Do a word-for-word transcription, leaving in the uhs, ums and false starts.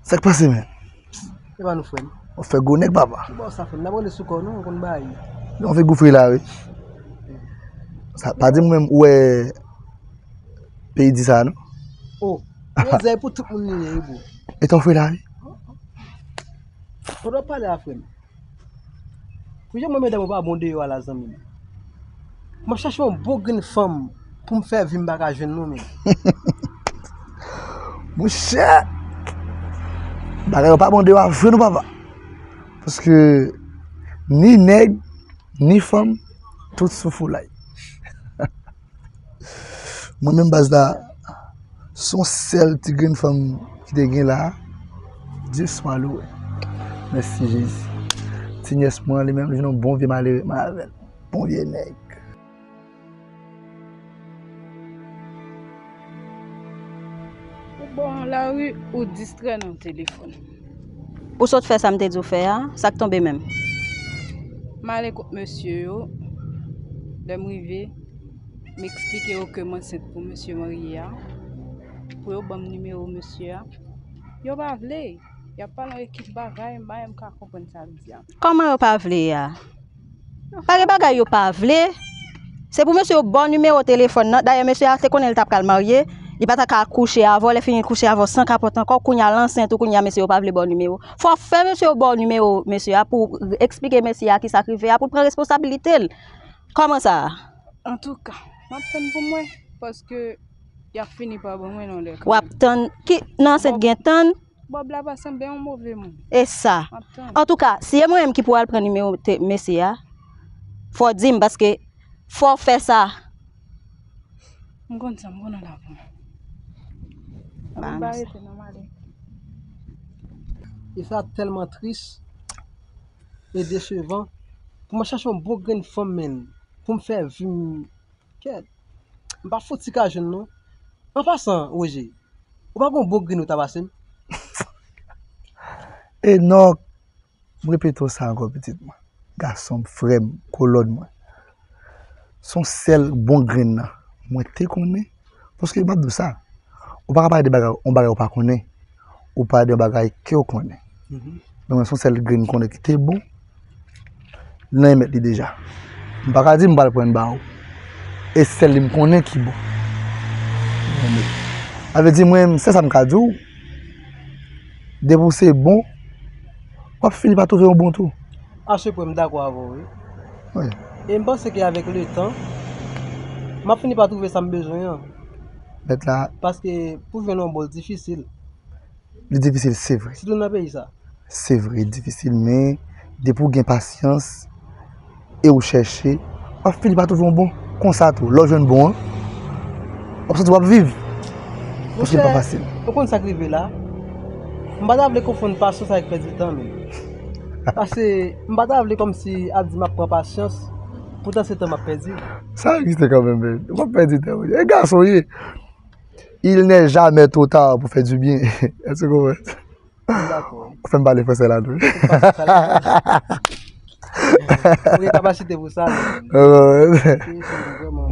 Sa k pase, men? E pa nou, frè m. Ou fè gwo nèg, papa. Ki bò sa, frè m? N ap rele sou kò nou, ou konn bay. Yon fè gou fri la, wi. Sa, pa di m menm, ou wè peyi di sa, non? Oh, mizè pou tout moun li ye, wi, bro. E tan fri la, wi. Kote w ap pale a, frè m? Pou jan mwen, medam, ou pa bon deyò a la, zanmi m. M ap chache yon bon grenn fanm pou m fè vi m pa ka jwenn non, men. Monchè, bagay yo pa bon deyò a vre non, papa. Paske ni nèg, ni fanm, tout sou foulay. Mwen menm, baz la, se yon sèl ti grenn fanm ki te gen la. Dye swa lwe. Mèsi Jezi. Ti nyès mwen, li menm, li vin yon bon vye malere, mwen avè l. Bon vye nèg. Ou bò lari, ou distrè nan telefòn. Ou sot fè sa m te di w fè a, sa k tonbe menm? M ale kot mesye yo, lè m rive, m eksplike yo ke m ansent pou mesye marye a, pou yo ban m nimewo mesye a. Yo pa vle, y ap pale yon ekip bagay, m pa menm ka konprann sa l di a. Kòman yo pa vle a? Pa gen bagay yo pa vle. Se pou mesye yo ba w nimewo telefòn nan. Dayè, mesye a te konnen l t ap pral marye. Li pa ta ka kouche avè w, lè fini l kouche avè w san kapòt ankò. Kounye a l ansent ou, kounye a mesye yo pa vle ba w nimewo. Fò w fè mesye yo ba w nimewo mesye a pou w eksplike mesye a kisa k rive a, pou l pran responsabilite l. Kòman sa a? Antouka, m ap tann pou mwen, paske y ap fini pa ban mwen nan lè. W ap tann. Ki, nan ansent gen tann? Bòb la pa sanble yon move moun. E sa. M ap tann. Antouka, si e mwen menm ki pou al pran nimewo te- mesye a, fò w di m, paske fò w fè sa. M konn sa, m konn an lavan. Ba M nou pa sa. Rete nan malè. E sa tèlman tris e desevan. Pou mwen chache yon bon grenn fanm, men, pou m fè vi m, kèt. M pa fouti ka jwenn non. An pasan, Roger, ou pa gon bon grenn ou ta pase m? E non, m repete w sa ankò, pitit mwen. Gason m, frè m, kolòn mwen. Se yon sèl bon grenn nan mwen te konnen. Paske m ap di w sa, ou pa ka pale de bagay, yon bagay ou pa konnen. Ou pale de yon bagay ke w konnen. Men mwen se yon sèl grenn m konnen ki te bon. Li nan men mèt li deja. M pa ka di m pral pran ba ou. E sèl li m konnen ki bon. Sa vle di mwen, sèl sa m ka di w, depi w se bon, w ap fini pa twouve yon bon tou. Asepre m dakò avè w, wi. Wi. E m panse ke avèk letan, m ap fini pa twouve sa m bezwen an. Mèt la, Paske pou jwenn yon bon, l difisil. Li difisil, se vre. Sitou nan peyi sa. Se vre, difisil, men depi w gen pasyans e w chèche, w ap fini pa twouve yon bon. Konsa tou, lè w jwenn bon an, w ap santi w ap viv. Paske li pa fasil. Ou konn sa k rive la? M pa ta vle konfonn pasyans avèk pèdi tan, men. Paske m pa ta vle kòmsi ap di m ap pran pasyans, poutan se tan m ap pèdi. Sa egziste kanmenm, men. W ap pèdi tan, wi. E gason w ye. Il n'est jamais trop tard pour faire du bien. Èske w konprann? Dakò. Ou fè m pale fransè la tou. Ou gen kapasite pou sa, men. Euh, Vrèman.